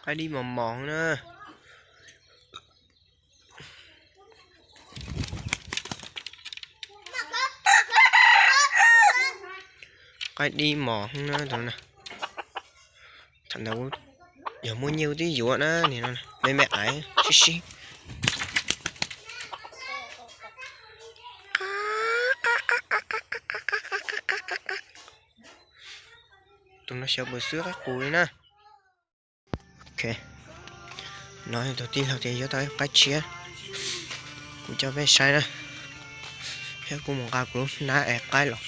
Qaib dib mos mos na. Qaib dib mos na. Thaum ntawd yog muaj nyiaj twb yuav na, nim no me me aiv sib sib. Tus no xyov puas xwb qaib qus li na. Ok, no tus tij laug tias yuav tau ib qaib tshiab, kuv coj peb saib na, thiab kuv mus nqa kuv lub hnab es qaib los.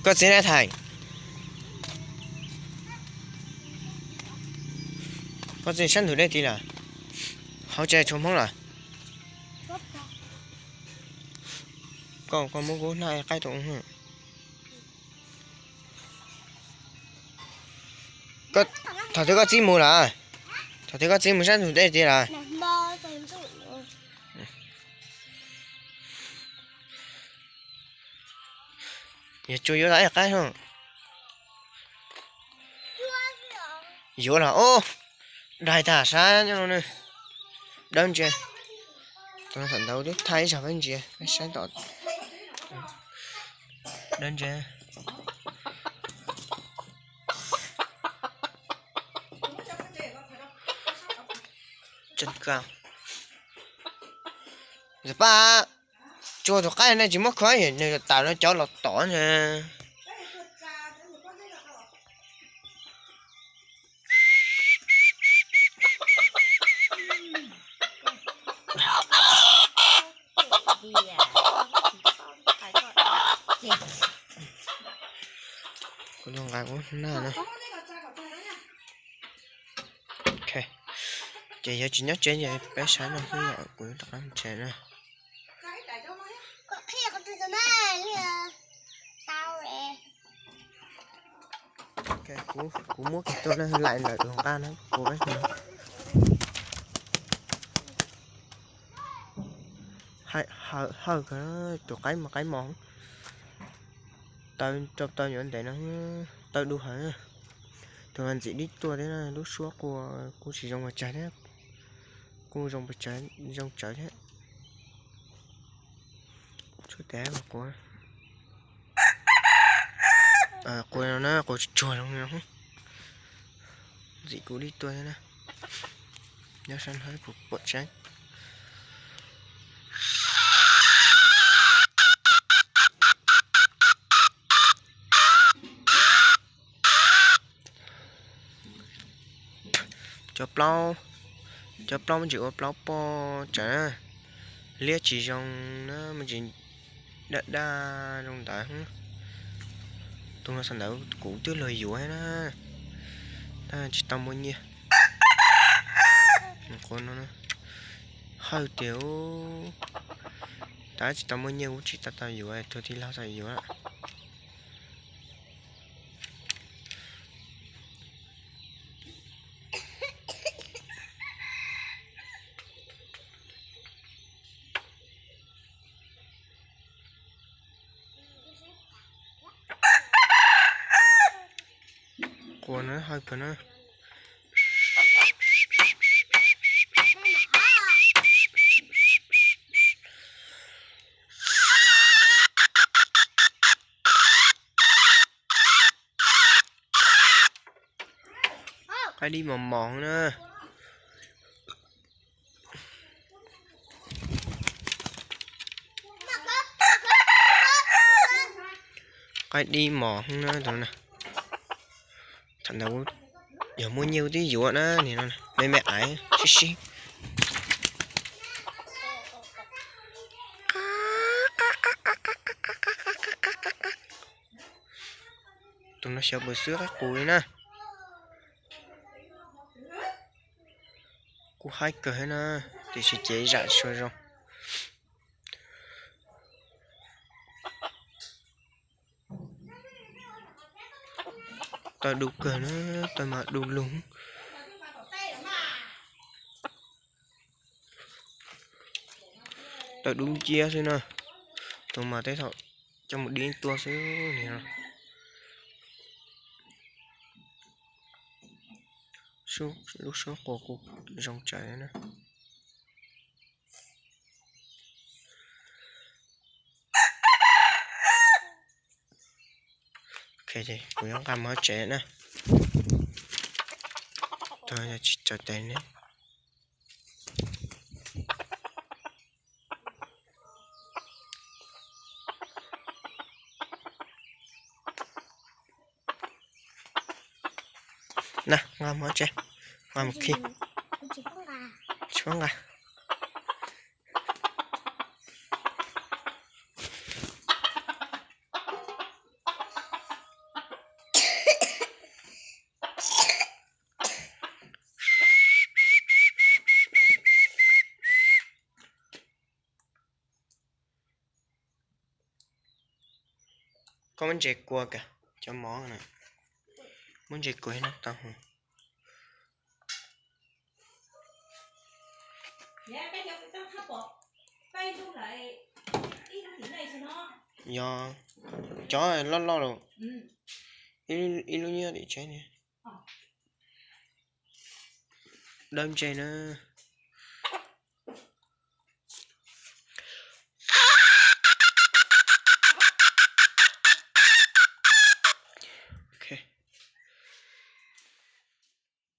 Koj txiv na Thaiv, koj txiv sab ntug dej tid lawm, hauv tsev tshuav Hmoob lawm. Koj, koj muab kuv hnab qaib rau. Thaum twg koj txiv mus lawm? Thaum twg koj txiv mus sab ntug dej tid lawm? Yog tsuas yuav tau ib qaib no. Yuav los ub, dai tag sab nyob no ne. Dawb ntse. Tus no thaum ntawd twb thaij ib zag peb ntsia peb saib tom. Dawb ntse. Pab, tsuas tus qaib ne tsis muab kho, nws tawm no cov los tom na. Kuv nqa kuv na. Ces yog tsis nyob tsev ces peb saib no xwb yom, kuv rov qab mus tsev na. Kuv muab kiag tuaj na, laim lawm los nqa na, kuv peb. Hawj kawg, tus qaib mas qaib mos. Taw rau taw nyuam ntev no, taw du heev. Tus no ntxim dib tuaj thiab na, lub suab qua kuj tsis zoo ua tsawg thiab, kuj zoo tsawv thiab. Tshuav tes qua, qua no na, qua tsuag tsuag zoo no. Ntxim kuv dib tuaj thiab na. Nyob sab no kuv pom tseeb. Cov plaub, cov plaub me ntsis ua plaub poj tsawv na, liab tsis zoo na, me ntsis daj daj zoo ntawd. Tus no thaum ntawd kuv twb luag yuav na, tab tsis tau muaj nyiaj. Qhov no hawj tiag, tab tsis tau muaj nyiaj kuv tsis tau tau yuav, tus tij laug tau yuav. Qua no hawj kawg na. Qaib dib mos mos na. Qaib dib mos na. Thaum ntawd yog muaj nyiaj twb yuav na, nim no me me aiv sib sib. Tus no xyov puas xwb qaib qus li na. Kuj haib kawg thiab na, tiam sis cev zam tsis zoo. Taw du kawg na, taw mas du lug. Tawm dub nciab xwb na. Tus mas tej thaum coj mus dib tuaj xwb. Lub suab quas kuj zoo tsawv na. Kuv yuav nqa mus tsev na. Tsis txawj tes ne. Na, nqa mus tsev, nqa mus khi. Tsis paub nqa. Koj muab ntses kua kawg cov mov na. Muab ntses kua no tau. Yog cov loj loj los, ib lub nyob tim tsev ne. Dawb ntse na.